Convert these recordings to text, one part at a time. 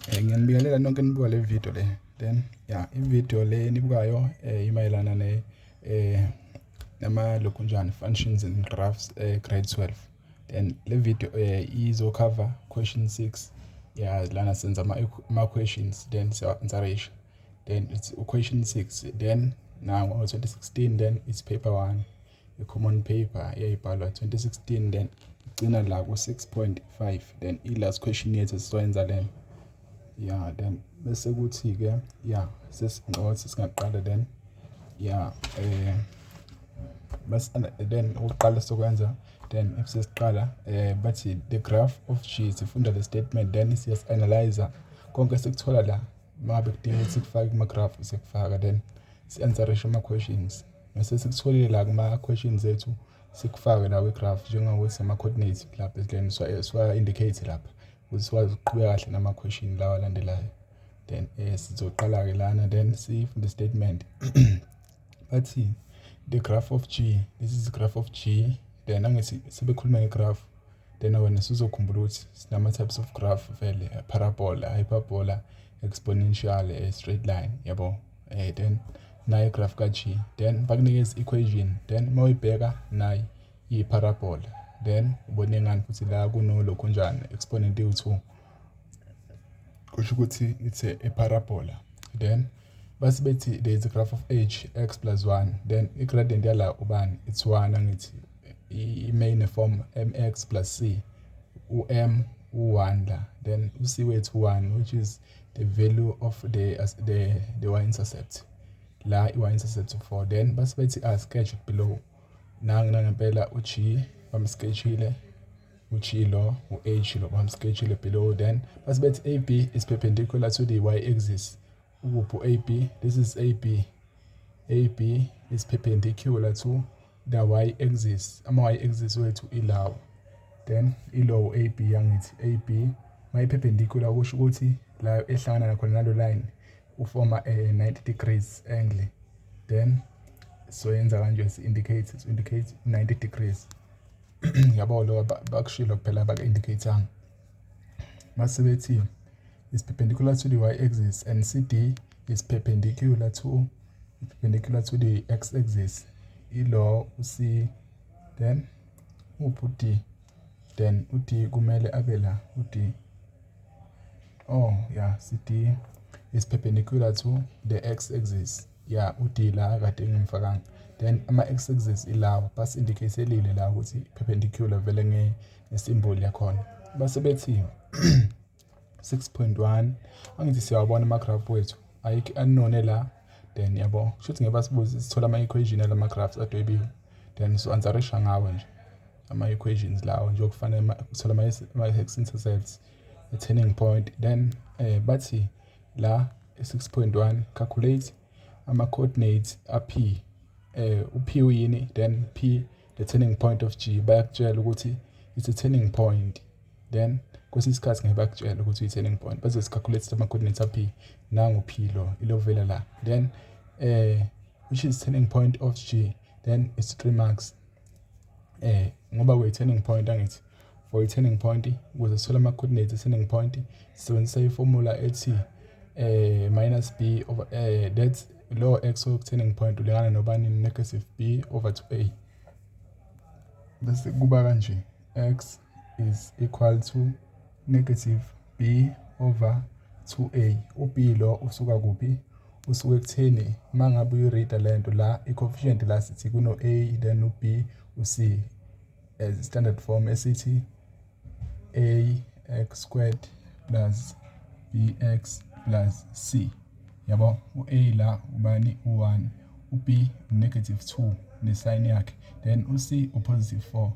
Ngiyanibingelela nonke nibuka le video le. Then yeah, i-video le enibukayo imayelana ne nama lokhunjani functions and graphs, grade 12. Then le video izo-cover question 6. Yeah, lana senza ama questions, then siya-answerisha. Then it's question 6, then now 2016, then it's paper 1, i-common paper eyayibhalwa 2016. Then igcina la ku-6.5. Then i-last question yethu sizoyenza lena. Yeah, then bese kuthi-ke, yeah, sesingcono singaqala. Then yeah, bas then okokuqala sokwenza, then if sesiqala, bathi the graph of g, sifunda le statement, then siyas-analyze konke esikuthola la. Mangabe kudingeka ukuthi sikufake kuma-graph, sikufaka, then si-answerishe ama-questions. Mase sikutholile la kuma-questions ethu, sikufake la kwi-graph, njengokuthi ama-coordinates lapha, then siwa-indicate lapha ukuze sikwazi ukuqhubeka kahle nama-question lawa alandelayo. Then sizoqala-ke lana, then sifunde statement. Bathi the graph of g, this is the graph of g. Then angithi sebekhuluma nge-graph, then wena sizokhumbula ukuthi sinama-types of graph vele: parabola, hyperbola, exponential, straight line, yabo. Then nayo i-graph ka-g, then bakunikeza equation. Then uma uyibheka nayi iyi-parabola. Then ubone ngani futhi la kunolokhunjani exponent ewu-2, kusho ukuthi it's a parabola. Then base bethi there is a graph of h x plus 1. Then i-gradient yala ubani? It's 1. Angithi i-main form mx plus c, u-m u-1 la, then u-c wethu 1, which is the value of the y-intercept la, i-y-intercept 4. Then base bethi are sketched below. Nangi nangempela u-g bamsketchile, u-G lo, u-H lo bamsketchile below. Then base bethi AB is perpendicular to the y axis. Ukuphi u-AB? This is AB. AB is perpendicular to the y axis. Ama-y axis wethu ilawo, then ilo AB. Angithi AB mayi-perpendicular, kusho ukuthi la ehlangana khona nalo line ufoma a 90 degrees angle. Then soyenza kanje, si-indicate 90 degrees, yabo. Lo bakushilo kuphela, baka-indicate-anga. Mase bethi is perpendicular to the y-axis and CD is perpendicular to the x-axis. Ilo u-C. Then uphi u-D? Then u-D kumele abe la, u-D. Oh yeah, CD is perpendicular to the x-axis. Yeah, u-D la kade ngimfakanga. Then ama-x-axis ilawa, basi-indicate-elile la ukuthi perpendicular vele nge-symbol yakhona. Base bethi 6.1, angithi siyawabona ama-graph wethu, ayikho unknown la. Then yabo, kusho ukuthi ngeke basibuze, sithola ama-equation alama graphs adwebiwe, then so-answerisha ngawo nje ama-equations lawo nje okufanele uthola ama-x intercepts, a-turning point. Then bathi la 6.1, calculate ama-coordinates a-P. U-P uyini? Then P, the turning point of G. Bayakutshela ukuthi it's a turning point. Then kwesinye isikhathi ngeke bakutshela ukuthi uyi-turning point, bazosi-calculate ama-coordinates a-P. Nangu P lo, ilovela la. Then which is turning point of G. Then it's 3 marks, ngoba kuyi-turning point. Angithi for i-turning point, ukuze sithole ama-coordinates e-turning point, sisebenzisa i-formula ethi minus b over that's lo x turning point ulingana nobani? Negative b over 2a. Bese kuba kanje: x is equal to negative b over 2a. U-b lo usuka kuphi? Usuka ekutheni uma ngabe uyi-read-a lento la, i-coefficient la, sithi kuno-a, then u-b, u-c, as standard form esithi a x squared plus bx plus c, yabo. U-a la ubani? U-1. U-b negative 2 ne-sign yakhe, then u-c u-positive 4.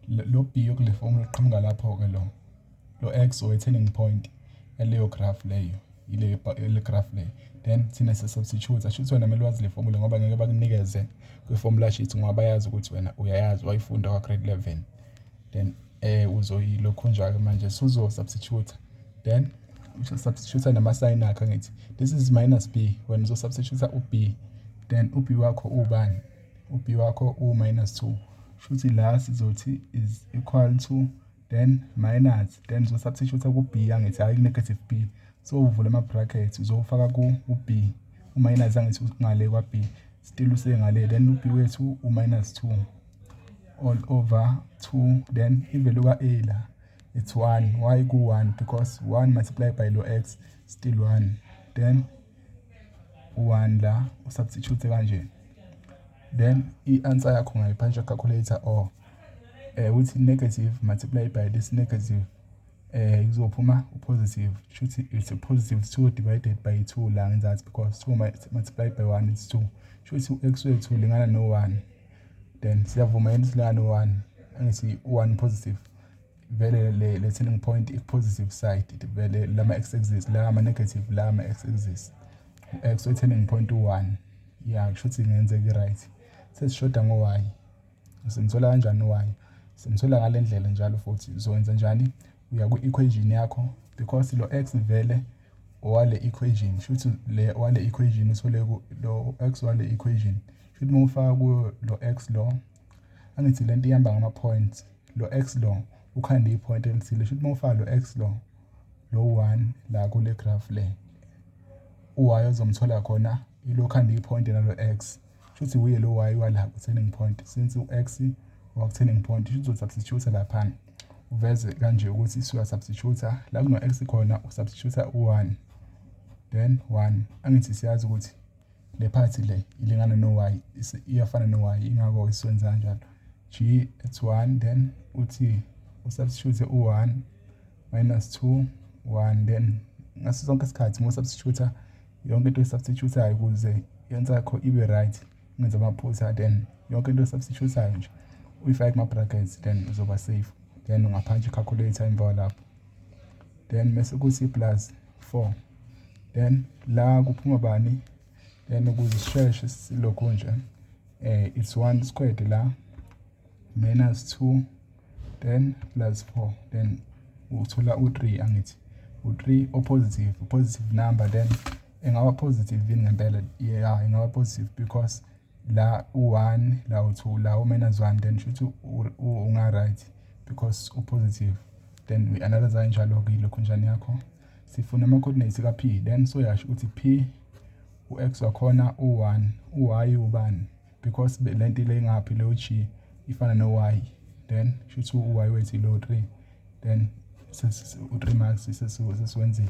Lo b yokule formula uqhamuka lapho-ke. Lo x owe-turning point yaleyo graph leyo, ile le graph leyo. Then thina si-substitute. Asho ukuthi wena kumele wazi le formula, ngoba ngeke bakunikeze kwi-formula sheet, ngoba bayazi ukuthi wena uyayazi, wayifunda kwa-grade 11. Then uzoyilokhunja-ke manje, suzo-substitute, then uzo-substitute nama-sign akhe. Angithi this is minus b, wena uzo-substitute u-b. Then u-b wakho ubani? U-b wakho u-minus 2. Shuthi la sizothi is equal to, then minus, then uzo-substitute ku-b. Angithi hayi, negative b. So uvula ama-brackets, uzowufaka ku-b, u-minus angithi ngale kwa-b, still usengale. Then u-b wethu u-minus 2 all over 2. Then i-value ka-a la, it's 1. Why ku-1? Because 1 multiplied by lo x, still 1. Then u-1 la, usubstitute kanje. Then i-answer yakho ungayiphantshi calculator or uthi negative multiplied by this negative, kuzophuma u-positive. Shuthi it's a positive 2 divided by 2 la ngenzansi, because 2 multiplied by 1 is 2. Shuthi u-x wethu ulingana no-1. Then siyavuma yini ukuthi lingana no-1? Angithi u-1 positive vele? Le turning point i-positive side vele, lama x axis la ama negative, la ama x axis, u-x we-turning point u-1. Ya, kusho ukuthi ingenzeka i-right. Sesishoda ngo-y. Simthola kanjani u-y? Simthola ngale ndlela njalo futhi. Uzokwenza njani? Uya kwi-equation yakho, because lo x vele owale equation. Shuthi le wale equation uthole lo x wale equation. Shuthi uma ufaka kuyo lo x lo, angithi lento ihamba ngama-points, lo x lo ukhande i-point elithile. Shuthi uma ufaka lo x lo 1 la kule graph le, u-y ozomthola khona ilo khanda i-point nalo x. Shuthi uye lo y wala ku-turning point, since u-x waku-turning point. Shuthi uzosubstitute laphana, uveze kanje ukuthi suya-substitute la kuno-x khona, usubstitute u-1, then 1. Angithi siyazi ukuthi le part le ilingana no-y, iyafana no-y, ingakho iswenza kanjalo. G at 1, then uthi usubstitute u-1 minus 2 1. Then ngaso sonke isikhathi uma usubstitute, yonke into oyisubstitute ukuze yenza yakho ibe right, ungenza amaphutha, then yonke into oyisubstitute nje uyifake kuma-brackets, then uzoba safe. Then ungaphantshi i-calculator emva lapho. Then mase kuthi plus 4. Then la kuphuma bani? Then ukuze sisheshe silokhu nje, it's 1 squared la minus 2, then plus 4. Then uthola u-3. Angithi u-3 o-positive, positive number. Then engaba positive yini ngempela? Yeah, ingaba positive, because la u-1, la u-2, la u-minus 1. Then shuthi unga-right because u-positive. Then we analyze kanjalo-ke ilokhu njani yakho. Sifuna ama-coordinates ka-p. Then soyasho ukuthi p, u-x wakhona u-1, u-y ubani? Because lento le ngaphi, leyo g ifana no-y. Then shuthi u-y wethu ilo 3. Then u-3 marks sesiwenzile.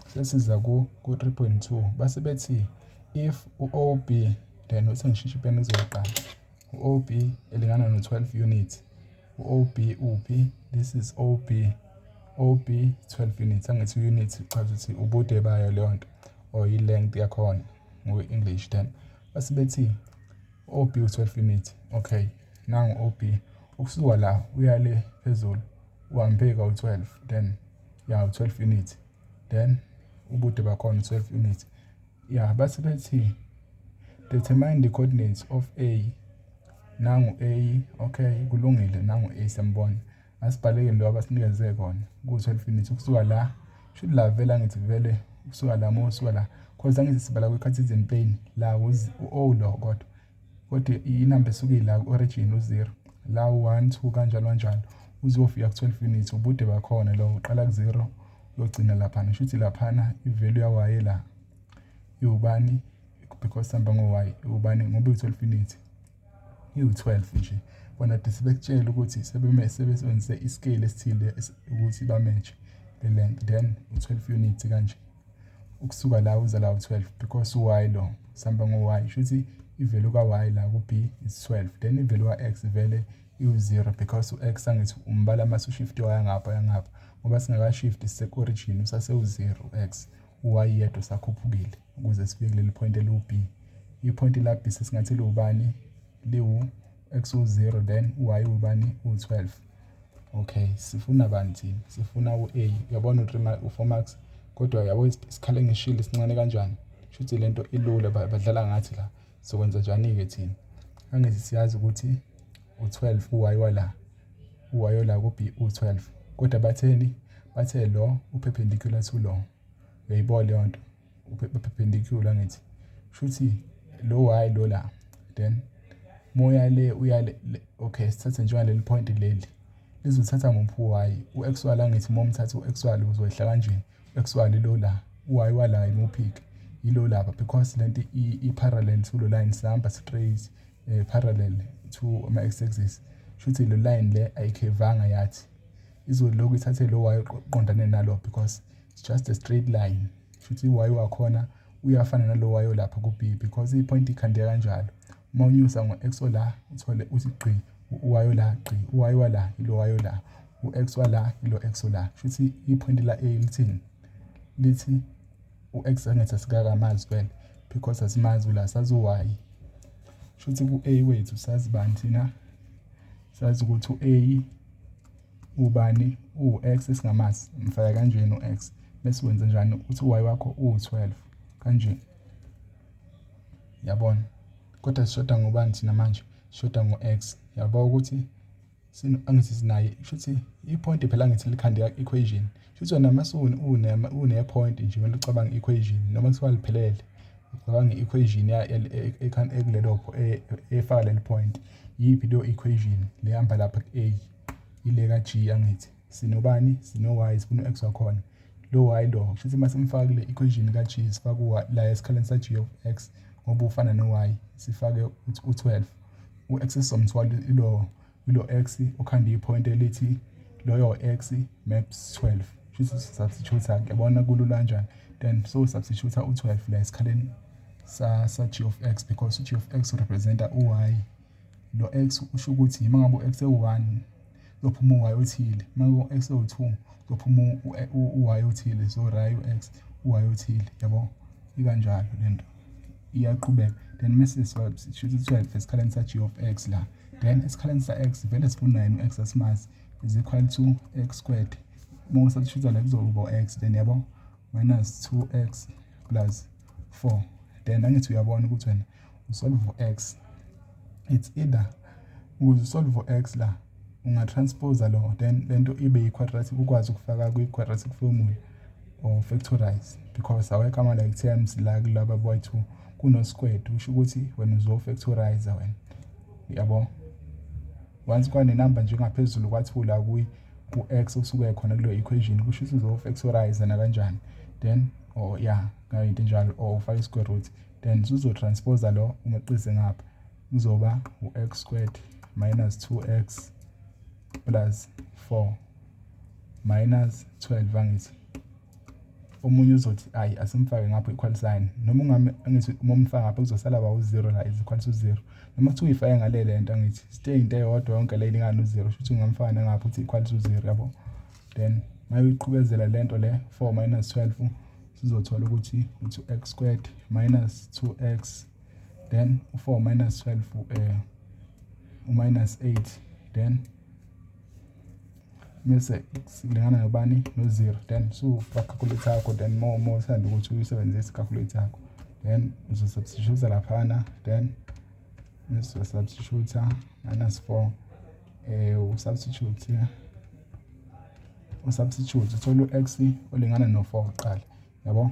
Sesiza ku-3.2. Base bethi if u-OB, then uthi ngishintshe ipeni izoqala, u-OB elingana no-12 units. U-OB uphi? This is OB. OB 12 units. Angithi unit chaza ukuthi ubude bayo leyo nto or i-length yakhona ngokwe-English. Then base bethi OB u-12 units. Okay, nangu OB, ukusuka la uya le phezulu uhambe kawu-12. Then ya, u-12 units. Then ubude bakhona u-12 units. Ya, base bethi determine the coordinates of A. Nangu A. Okay, kulungile, nangu A, siyambona. Asibhaleke lo abasinikeze kona ku-12 units ukusuka la. Shuthi la vele, angithi vele usuka la, uma usuka la, cause angithi sibala kwi-Cartesian plane la, u-O lo, kodwa inamba esuke la ku-origin u-0 la, u-1, 2, kanjalo kanjalo, uzofika ku-12 units. Ubude bakhona lo uqala ku-0 uyogcina laphana. Shuthi laphana i-value ya-y la iwubani? Because sihamba ngo-y, iwubani ngoba iwu-12 units? Iwu-12 nje. Bona kade sebekutshela ukuthi sebesebenzise i-scale esithile ukuthi ba-measure le length. Then u-12 units kanje ukusuka la uza la, u-12, because u-y lo sihamba ngo-y. Shuthi i-value ka-y la ku-b is 12. Then i-value ka-x vele iwu-0, because u-x angithi umbala mase ushift waya ngapha, yangapha, ngoba singaka-shift sise-origin, usasewu-0 u-x. U-y yedwa usakhuphukile ukuze sifike kuleli point eliwu-b. I-point la b sesingathi liwubani? Liwu x u-0, then u-y ubani? U-12. Okay, sifuna bani thina? Sifuna u-a. Uyabona, u-3, u-4 marks, kodwa yabo isikhala engishilo sincane kanjani? Shuthi lento ilula, badlala ngathi la. Sokwenza njani-ke thina? Angithi siyazi ukuthi u-12 u-y wala, u-y la ku-b u-12. Kodwa batheni? Bathe lo u-perpendicular to lo. Uyayibona leyo nto? U-perpendicular, angithi? Shuthi lo y lo la, then moya le uya le. Okay, sithathe njengaleli point leli, lizothatha muphi u-y? U-x wala, angithi uma umthatha u-x walo uzoyehla kanje, u-x walo lo la. U-y wala imuphi-ke? Yilo lapha, because lento i-parallel to lo line, sihamba straight parallel to ama-x axis. Shuthi lo line le ayikhevanga, yathi izolokhu ithathe lo y oqondane nalo, because it's just a straight line. Shuthi i-y wakhona uyafana nalo y olapha ku-b, because i-point ikhandeka kanjalo. Uma unyusa ngo-x ola, uthole uthi gqi u-y ola, gqi u-y wala, ilo y ola, u-x wala, ilo x ola. Shuthi i-point la A lithini? Lithi u-x angithi asikakamazi vele, because asimazi ula, sazi u-y. Shuthi ku-A wethu sazi bani thina? Sazi ukuthi u-A ubani? U-x esingamazi. Ngifaka kanjena u-x, bese wenza njani? Uthi u-y wakho uwu-12 kanje, yabona? Kodwa sishoda ngobani thina manje? Sishoda ngo-x, yabo? Ukuthi angithi sinaye, shuthi i-point phela angithi likhande equation. Shuthi wena mase une-point nje, kumele ucabange equation, noma kuthiwa liphelele, ucabanga i-equation ekulelo efaka leli point. Yiphi leyo equation lehamba lapha ku-A? Ile ka-G, angithi? Sinobani? Sino-y, sifuna u-x wakhona. Lo y lo, kusho ukuthi uma simfaka kule equation ka-G, sifake u-y la esikhaleni sa-g of x, ngoba ufana no-y, sifake u-12, u-x sizomthola ilo x ukhanda i-point elithi loyo x maps 12. Shuthi substitute-ke, yabona kulula kanjani? Then so substitute u-12 la esikhaleni sa g of x, because u-g of x representa u-y. Lo x usho ukuthi uma ngabe u-x ewu-1, kuzophuma u-y othile, uma u-x ewu-2, kuzophuma u-y othile, so right, u-x u-y othile, yabo? Ikanjalo lento, iyaqhubeka. Then mase substitute 12 esikhaleni sa-g of x la, then esikhaleni sa-x vele sifuna yena u-x, asimazi, is equal to x squared. Uma usubstitute la, kuzoba x then, yabo, minus 2x plus 4. Then angithi uyabona ukuthi wena usolve for x. It's either ukuze usolve for x la, ungatranspose lo, then lento ibe i-quadratic, ukwazi ukufaka kwi-quadratic formula, or factorize, because awekho ama-like terms la kulaba boyi-2, kuno-squared. Kusho ukuthi wena uzo-factorize wena, yabo? Once kwane-number nje ngaphezulu kwa-2 la ku-x osuke khona kuleyo equation, kusho ukuthi uzo-factorize nakanjani. Then or yeah, ngayo into enjalo, or ufake i-square root, then uzotranspose lo, umeqise ngapha, kuzoba u-x squared minus 2x plus 4 minus 12, angithi? Omunye uzothi, ayi, asimfake ngapho equal sign, noma ungame, angithi uma umfaka ngapha kuzosala ba u-0 la, is equal to 0, noma kuthiwa uyifake ngale lento, angithi stay into eyodwa, yonke le ilingana no-0. Kusho ukuthi ungamfaka nangapha, uthi equal to 0, yabo? Then mayiqhubezela lento le, 4 minus 12, sizothola ukuthi uthi x squared minus 2x, then u-4 minus 12 u-minus 8, then bese kulingana nobani? No-0. Then sufaka calculator yakho, then more uthanda ukuthi uyisebenzise i-calculator yakho, then uzosubstitute laphana, then bese substitute minus 4, usubstitute uthole u-x olingana no-4 kuqala, yabo?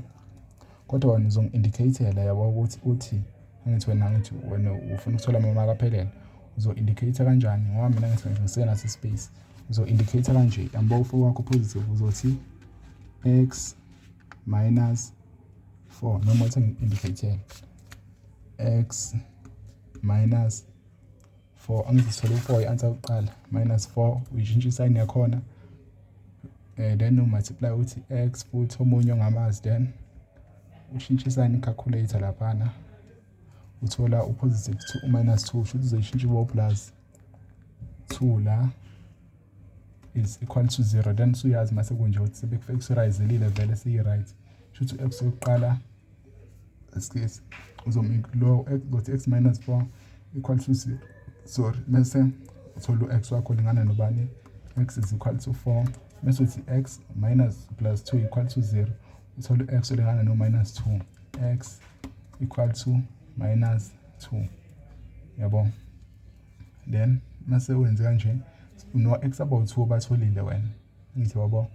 Kodwa wena uzongi-indicate-ela, yabo, ukuthi uthi angithi wena ufuna ukuthola amamaki aphelele. Uzo-indicate kanjani? Ngoba mina ngithi ngisenaso ispace. Uzo-indicate kanje, yabo? U-4 wakho positive, uzothi x minus 4, noma uthi ngi-indicate x minus 4, angithi sithole u-4, i-answer yokuqala minus 4, uyishintsha isayini yakhona, then umultiply, uthi x futhi omunye ongamazi, then ushintshe isayini calculator laphana, uthola u-positive 2 minus 2, shuthi uzoyishintsha ube plus 2 la, is equal to 0. Then suyazi mase kunje ukuthi sebekufactorizelile vele, siyi-right. Shuthi u-x yokuqala, excuse, lo uzothi x minus 4 equal to 0, sorry, bese uthola u-x wakho lingana nobani? X is equal to 4. Bese uthi x minus plus 2 equal to 0, uthole u-x olingana no minus 2, x equal to minus 2, yabo? Then mase wenze kanje, no x about 2 batholile wena, ngithi, wabo,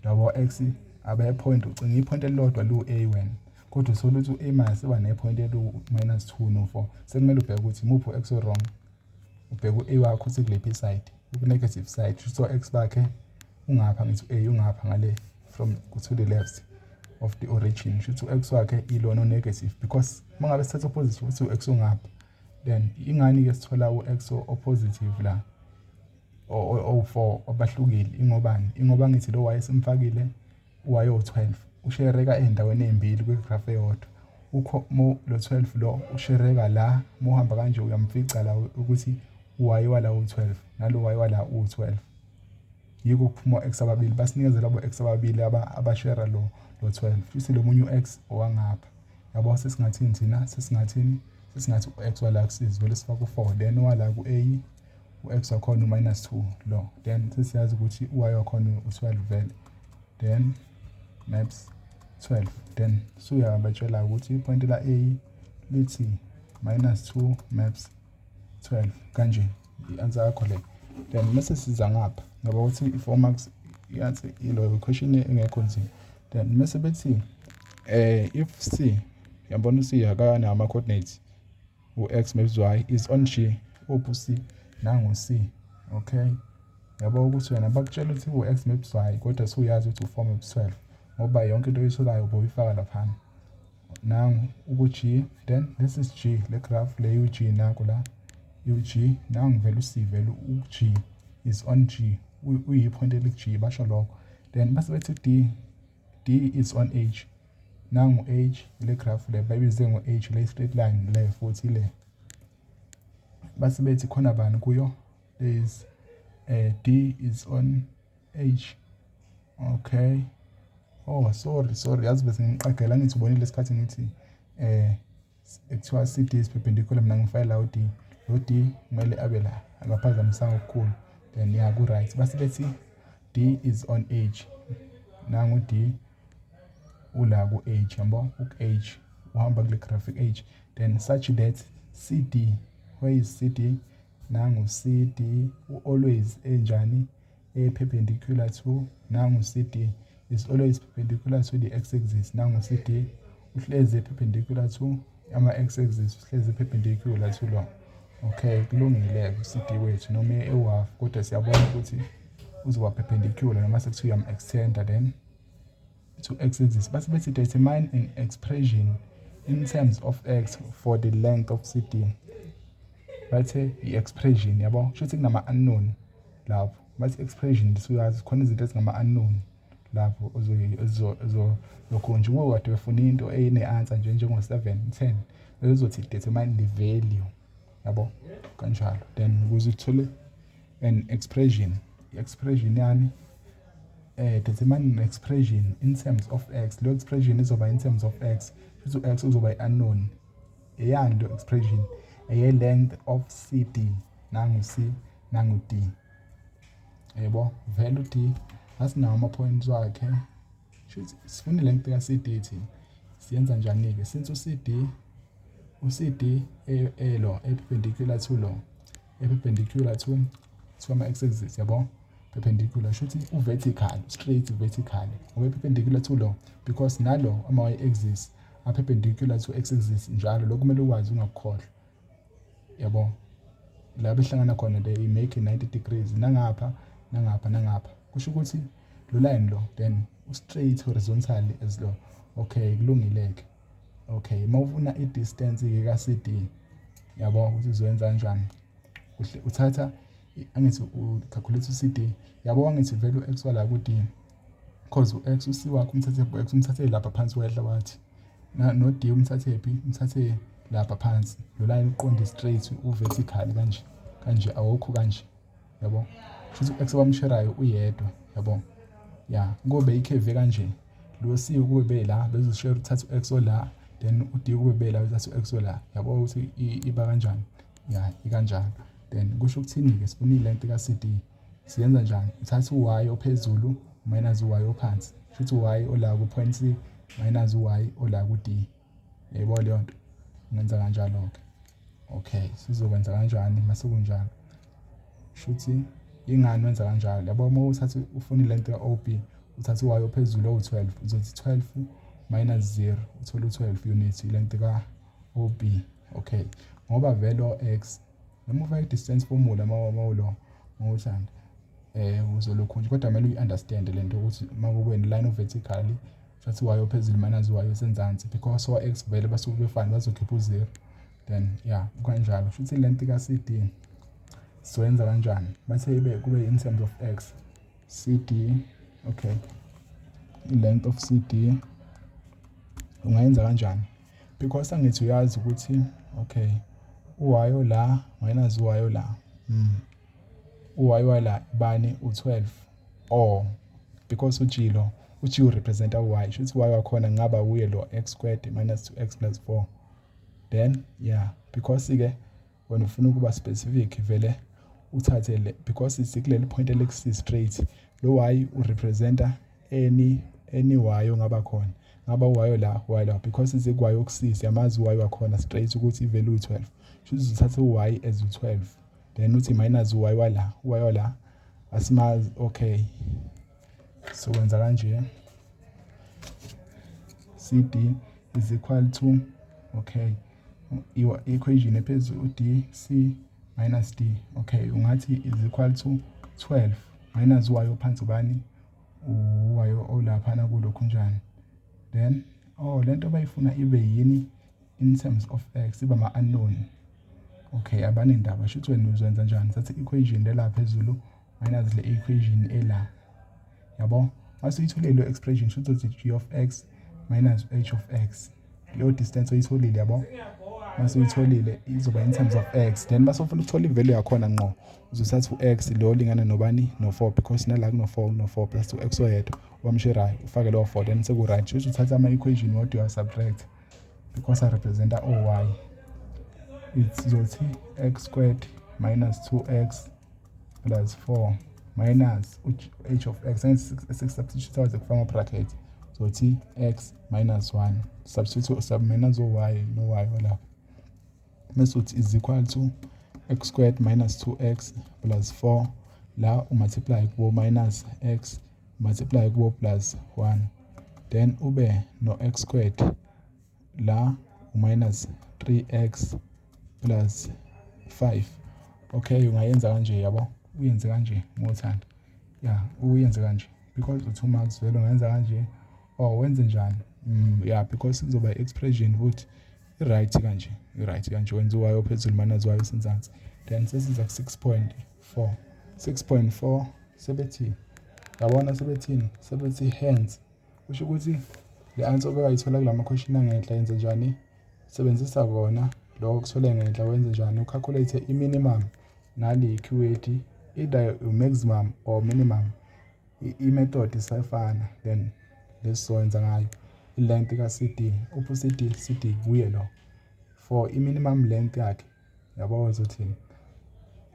labo x abe-point, ucinga i-point elilodwa lu-a wena, kodwa uthola ukuthi u-a minus uba ne-point elu-minus 2 no-4. Sekumele ubheke ukuthi imuphi u-x o-wrong. Ubheke u-a wakho ukuthi kulephi side, ku-negative side. So x bakhe ungapha, ngithi u-a ungapha ngale, from to the left. Of the origin, shuthi u-x wakhe ilona o-negative, because uma ngabe sithatha u-positive uthi u-x ungapha. Then ingani-ke sithola u-x o-positive la owu-4 abahlukile? Ingobani? Ingoba ngithi lo y simfakile u-y owu-12 ushereka ey'ndaweni ey'mbili kwi-graph eyodwa. Ukho mo lo 12 lo ushereka la, uma uhamba kanje uyamfica la ukuthi u-y wala u-12 nalo y wala u-12. Yiko kuphuma o-x ababili, basinikeze labo x ababili abashera lo 12. Futhi lo munye u-x owangapha, yabo. Sesingathini thina? Sesingathini? Sesingathi u-x wala ku-C vele sifake u-4, then owala ku-A u-x wakhona u-minus 2 lo. Then sesiyazi ukuthi u-y wakhona u-12 vele, then maps 12. Then suyabatshela ukuthi i-point la A lithi minus 2 maps 12 kanje, i-answer yakho le. Then mase siza ngapha, ngoba ukuthi i-4 marks i-answer ilo question engekho nzima. Then mase bethi if C, yabona, u-C akanawo ama-coordinates, u-x maps y is on G. Uphi u-C? Nangu C. Okay, yabo ukuthi wena bakutshela ukuthi u-x maps y, kodwa suyazi ukuthi u-4 maps 12, ngoba yonke into oyitholayo ubuyifaka laphana. Nangu uku-G, then this is G, le graph le u-G, naku la u-G, nangu vele u-C, vele u-G is on G, uyi-point eliku-G, basho lokho. Then base bethi D is on H. Nangu H, le graph le bayibize ngo-H, le straight line le futhi le. Base bethi khona bani kuyo? There is D is on H. Okay, oh, sorry, sorry, yazi bese ngiqagela. Ngithi ubonile isikhathi ngithi kuthiwa CD is perpendicular, mina ngifake la u-D. Lo D kumele abe la, akaphazamisanga okukhulu. Then ya, ku-right. Base bethi D is on H. Nangu D ula ku-H, yabo, ku-H, uhamba kule graphic H. Then such that CD, where is CD? Nangu CD, always enjani? A perpendicular to, nangu CD is always perpendicular to the x-axis. Nangu CD uhlezi perpendicular to ama-x-axis, uhlezi perpendicular to lo. Okay, kulungile-ke u-CD wethu noma ewu-half, kodwa siyabona ukuthi uzoba perpendicular noma sekuthiwa uyam-extenda then to x-axis. Base bethi determine an expression in terms of x for the length of CD. Bathe i-expression, yabo, kusho ukuthi kunama-unknown lapho. Bathi expression, suyazi khona izinto ezingama-unknown lapho lokho nje kube kade befuna into ene-answer nje njengo-7 10, bezothi determine the value, yabo, kanjalo. Then ukuze uthole an expression, i-expression yani? Determine an expression in terms of x. Lo expression izoba in terms of x, futhi u-x uzoba i-unknown. Eyani lo expression? Eye-length of CD. Nangu C, nangu D, yebo, vele u-D asinawo ama-points wakhe. Shuthi sifuna i-length ka-CD thina. Siyenza njani-ke since u-CD elo e-perpendicular to lo, e-perpendicular to ama-x axis, yabo, perpendicular, shuthi u-vertical, straight vertical, ngoba perpendicular to lo, because nalo ama-y axis a-perpendicular to x axis njalo. Lokhu kumele ukwazi, ungakukhohlwa, yabo. La behlangana khona, they make 90 degrees, nangapha, nangapha, nangapha. Kusho ukuthi lo line lo then u-straight horizontally as lo. Okay, kulungile-ke. Okay, uma ufuna i-distance-ke ka-CD, yabo, ukuthi uzoyenza kanjani? Uthatha, angithi u-calculate u-CD, yabo, angithi vele u-x wala ku-D, cause u-x, u-C wakho umthathe, u-x umthathe lapha phansi, wehla wathi no-D umthathe phi? Umthathe lapha phansi. Lo line uqonde straight, u-vertical kanje kanje, awukho kanje, yabo. Futhi u-x abamsherayo uyedwa, yabo. Ya, kube i-curve kanje, lo C kube be la bezoshare, uthatha u-x ola, then u-D kube be la, uthatha u-x ola, yabo, ukuthi iba kanjani. Ya, ikanjalo. Then kusho ukuthini-ke? Sifuna i-length ka-CD. Siyenza njani? Uthatha u-y ophezulu minus u-y ophansi, futhi u-y ola ku-point C minus u-y ola ku-D, yebo, leyo nto ungenza kanjalo-ke. Okay, sizokwenza kanjani mase kunjalo? Shuthi ingani wenza kanjalo, yabo? Uma uthatha ufuna i-length ka-OB, uthatha u-y ophezulu owu-12, uzothi 12 minus 0, uthole u-12 units, i-length ka-OB. Okay, ngoba vele o-x noma ufake i-distance formula mawulo mawuthanda uzolokhu nje, kodwa kumele uyi-understand lento ukuthi uma kube line vertically. Thatha u-y ophezulu minus y osenzansi, because o-x vele basuke befana, bazokhipha u-0. Then yeah, kanjalo. Futhi length ka-CD sizoyenza kanjani? Bathe ibe kube in terms of x. CD, okay, length of CD ungayenza kanjani? Because angithi uyazi ukuthi okay, u-y la minus u-y la, u-y wala bani? U-12. Or because u-g lo, u-g urepresenta u-y, shuthi y wakhona ngaba uye lo x squared minus 2x plus 4. Then yeah, because ke wena ufuna ukuba specific, vele uthathe le, because sikuleli point elikusi straight, lo y urepresenta any y ongaba khona, ngaba y la, y la, because isiku-y oku-c, siyamazi u-y wakhona straight ukuthi i-value u-12. Shuthi uthathe u-y as u-12, then uthi minus u-y wala, u-y wala asimazi. Okay, so wenza kanje: CD is equal to, okay, equation ephezulu d c minus d. Okay, ungathi is equal to 12 minus y ophansi, ubani u-y olaphana kulokhu njani? Then oh, lento bayifuna ibe yini in terms of x, iba ma-unknown. Okay, abanendaba. Shuthi wena uzoyenza njani? Thatha equation lela phezulu minus le equation ela, yabo. Mase uyitholile leyo expression, shuthi uthi g of x minus h of x, leyo distance oyitholile, yabo. Mase uyitholile, izoba in terms of x. Then mase ufuna ukuthola i-value yakhona ngqo, uzothatha u-x lo olingana nobani? No-4, because nala kuno-4, kuno-4 plus u-x oyedwa wamsherayo, ufake lowo 4, then seku-right. Shuthi uthatha ama-equation wodwa, uya-subtract, because arepresenta o-y. Izothi x squared minus 2x plus 4 minus h of x, sesubstitute kufaka ama-bracket, zothi x minus 1, substitute sub minus o-y no-y walapha, bese uthi is equal to x squared minus 2x plus 4. La umultiply kubo minus x, multiply kubo plus 1, then ube no x squared la minus 3x plus 5. Okay, ungayenza kanje, yabo, uyenze kanje ngothanda. Yeah, uyenze kanje because u-2 marks vele. Ungayenza kanje or wenze njani? Yeah, because kuzoba expression futhi i-right kanje, i-right kanje. Wenza u-y ophezulu minus y osenzansi. Then sesiza ku-6.4. 6.4 sebethi, yabona, sebethini? Sebethi hence, kusho ukuthi le answer obekayithola kulama question angenhla, yenze njani? Sebenzisa kona lokho okuthole ngenhla. Wenze njani? Ucalculate i-minimum nali keyword, either maximum or minimum, i-method isafana. Then lesizowenza ngayo i-length ka-CD. Uphi u-CD? CD kuye lo. For i-minimum length yakhe, yabo, uzothini?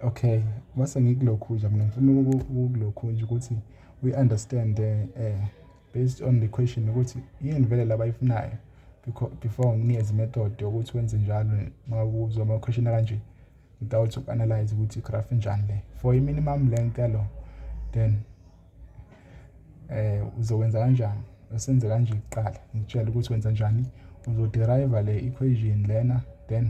Okay, mase ngikulokhu nje, mina ngifuna ukulokhu nje ukuthi we understand based on the question ukuthi yini vele labayifunayo before nginikeze method yokuthi wenze njalo mawuzwa ama question kanje without uku-analyze ukuthi i-graph injani le. For i-minimum length yalo, then uzokwenza kanjani? Usenze kanje kuqala, ngikutshela ukuthi wenza njani. Uzoderive le equation lena, then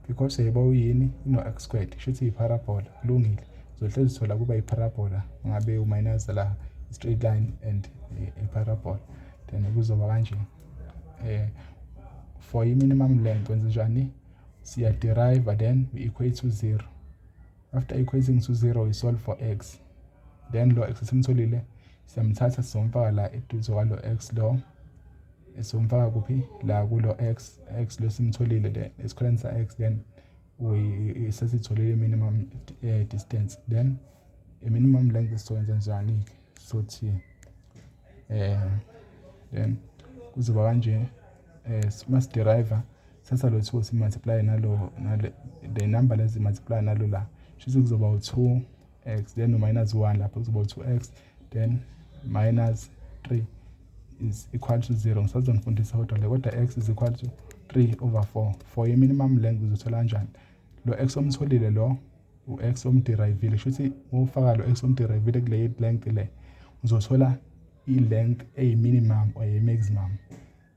because yebo uyini, ino x squared, kusho i-parabola. Kulungile, uzohlezi uthola kuba i-parabola ngabe uminus la straight line and i-parabola. Then kuzoba kanje: for i-minimum length wenza njani? Siya derive, then we equate to 0. After equating to 0, we solve for x. Then lo x esimtholile siyamthatha, sizomfaka la eduze kwalo x lo. Esomfaka kuphi? La kulo x, x lo simtholile le esikhuleni sa x. Then we sesitholile minimum distance. Then i-minimum length sizokwenza njani? Sothi then kuzoba kanje: masiderive, thatha lo 2, simultiply nalo, nale the number lezi, multiply nalo la, shuthi kuzoba u2 x, then minus 1 lapho kuzoba u2x, then minus 3 is equal to 0. Ngisazonifundisa kodwa le, kodwa x is equal to 3 over 4. For i-minimum length uzothola kanjani lo x omtholile? Lo u-x omderivile, shuthi ufaka lo x omderivile kule length le, uzothola i-length eyi-minimum or i-maximum,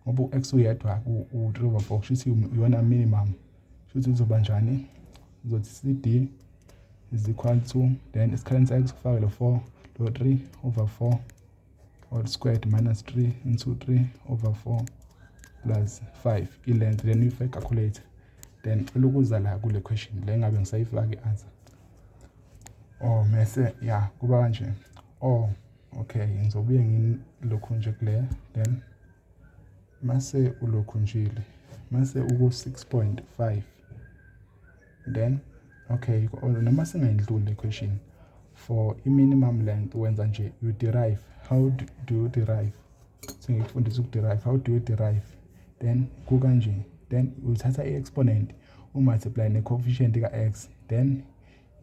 ngoba u-x uyedwa u-3 over 4, kusho ukuthi iyona minimum. Shuthi kuzoba njani? Uzothi CD is equal to, then isikhaleni sa-x ufake lo 4, lo 3 over 4. All squared minus 3 into 3 over 4 plus 5, i-length. Then uyifake calculator. Then cela ukuza la kule question le ngabe ngisayifaka i-answer. Oh, mese ya kuba kanje. Oh, okay, ngizobuye ngilokhu nje kule. Then mase ulokhu njile, mase uku 6.5. Then okay, noma singayindluli le question. For i-minimum length wenza nje, you derive. How do you derive? Sengikufundisa ukuderive. How do you derive? Then kukanje. Then uthatha i-exponent, umultiply ne-coefficient ka-x, then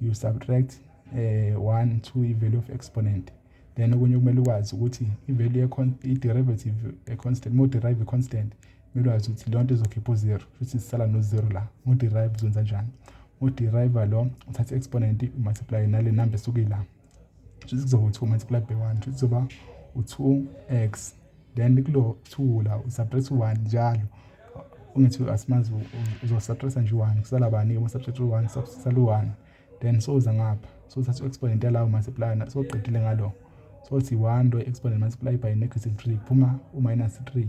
you subtract 1 to i-value of exponent. Then okunye kumele ukwazi ukuthi i-value, i-derivative e-constant, uma uderive i-constant, kumele wazi ukuthi leyo nto izokhipha u-zero, futhi sisala no-zero la. Uma uderive uzwenza njani? Uderive lo, uthatha i-exponent, umultiply nale number esuke ila, futhi kuzoba u-2 multiply by 1, futhi kuzoba u-2x. Then kulo 2 la usubtract u-1 njalo. Ungithi asimazi, uzosubtracta nje u-1, kusala bani? Uma subtract u-1, kusala u-1. Then soza ngapha, so uthatha u-exponent yala, umultiply. So uqedile ngalo, so uthi 1 lo exponent multiply by negative 3, kuphuma u-minus 3,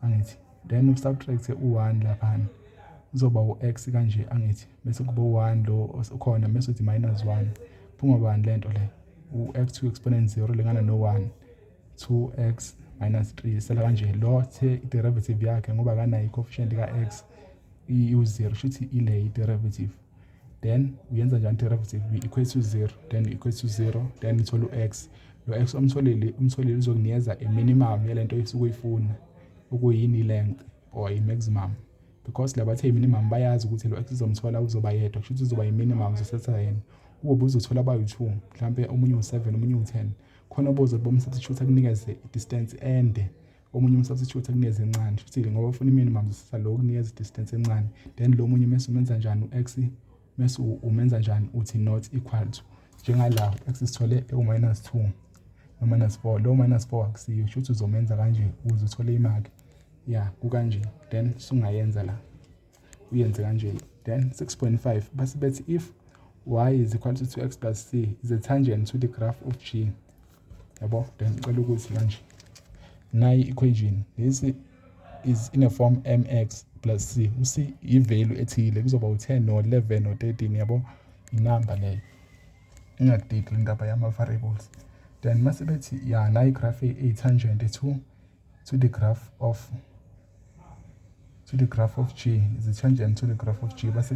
angithi? Then usubtract u-1 laphana, kuzoba u-x kanje, angithi? Bese kuba u-1 lo ukhona, bese uthi minus 1, phuma bani lento le? U-x 2 exponent 0 lingana no-1, 2x minus 3 sela kanje. Lo the i-derivative yakhe, ngoba akanayo i-coefficient ka-x, i-0, shuthi ile i-derivative. Then uyenza njani derivative? We equate to 0. Then equate to 0, then uthola u-x. Lo x umtholile uzokunikeza i-minimum yalento osuke uyifuna, okuyini? I-length or i-maximum, because labathe i-minimum bayazi ukuthi lo x uzomthola uzoba yedwa, kusho ukuthi uzoba i-minimum, uzothatha yena. Kube uzothola abayi-2, mhlampe omunye u-7, omunye u-10, khona bozothi bomsubstitute akunikeze i-distance ende, omunye umsubstitute akunikeze encane. Shuthi ngoba ufuna i-minimum, uzothatha lo okunikeza i-distance encane. Then lo munye mese umenza njani u-x? Mese umenza njani? Uthi not equal to. Njengala x sithole ewu-minus 2 no-minus 4. Lo minus 4 akusiyo, shuthi uzomenza kanje ukuze uthole imaki ya kukanje. Then sungayenza la, uyenze kanje. Then 6.5, base bethi if y is equal to 2x plus c is a tangent to the graph of g, yabo. Then ngicela ukuthi kanje, nayi equation, this is in a form mx plus c. U-c i-value ethile, kuzoba u-10 no-11 no-13, yabo, inamba leyo. Ingakudidi indaba yama-variables. Then mase bethi ya, nayi graph eyi-tangent to the graph of g, is a tangent to the graph of g. Base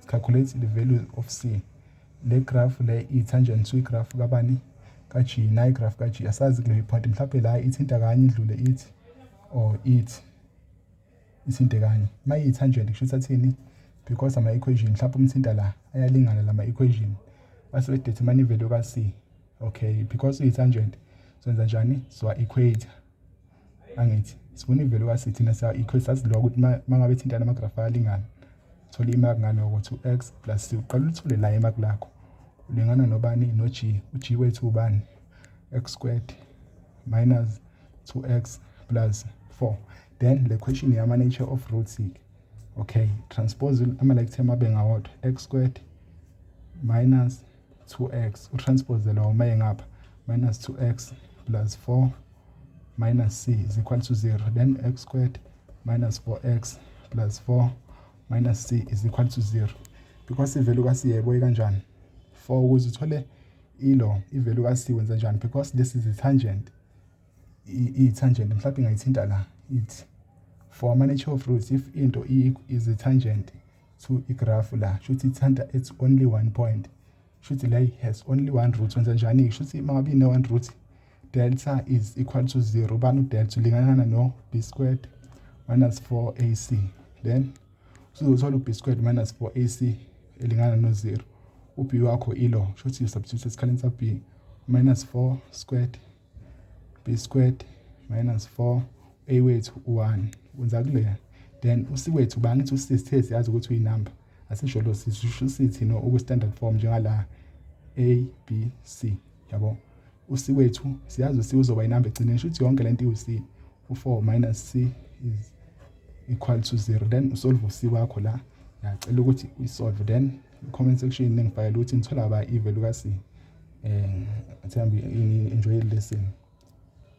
calculate the value of c. Le graph le i-tangent to i-graph kabani? Ka-g. Nayi graph ka-g. Asazi kule point, mhlawumbe la ithinta kanye, idlule ithi or ithi ithinte kanye. Uma iyi-tangent, kusho ukuthi athini? Because ama-equation, mhlawumbe umthinta la, ayalingana lama-equation. Base bedetermine i-value ka-c. Okay, because uyi-tangent, senza njani? Siwa-equate, angithi? Sifuna i-value ka-c thina, siya-equate. Sazi lokho ukuthi uma ngabe ethintana ama-graph ayalingana. Thola imaki ngaloko, 2x plus c. Uqala uthole la imaki lakho, ulingana nobani? No-g. U-g wethu ubani? X squared minus 2x plus 4. Then le question yama-nature of roots. Okay, transpose ama-like term abe ngawodwa, x squared minus 2x, utranspose lo uma ngapha, minus 2x plus 4 minus c is equal to 0. Then x squared minus 4x plus 4 minus c is equal to 0. Because i-value ka-c yayiboye kanjani? For ukuze uthole ilo i-value ka-c, wenza njani? Because this is a tangent, i-tangent mhlawumbe ingayithinta la ithi. For ama-nature of roots, if into is a tangent to igraph la, shuthi ithanta at only one point, shuthi la has only one root. Wenza njani? Shuthi uma ngabe ine-one root, delta is equal to 0. Ubani udelta? Ulingana no b squared minus 4ac. Then usuzothola u-b squared minus 4ac elingana no-0. U-b wakho ilo, shuthi you substitute esikhaleni sa-b, minus 4 squared b squared minus 4, a wethu u-1. Wenza kuleya. Then u-c wethu ubani? Ngithi u-c sithe siyazi ukuthi uyinamba, asisho lo, sisho sithi no uku-standard form njengala a b c, yabo. U-c wethu siyazi, u-c uzoba inamba egcineni, shuthi yonke lento iwu-c. U-4 minus c is equal to 0. Then usolve u-c wakho la. Ngiyacela ukuthi uyisolve, then comment section ningifakele ukuthi ngithola ba i-value ka-c. Ngithemba ini enjoy lesson.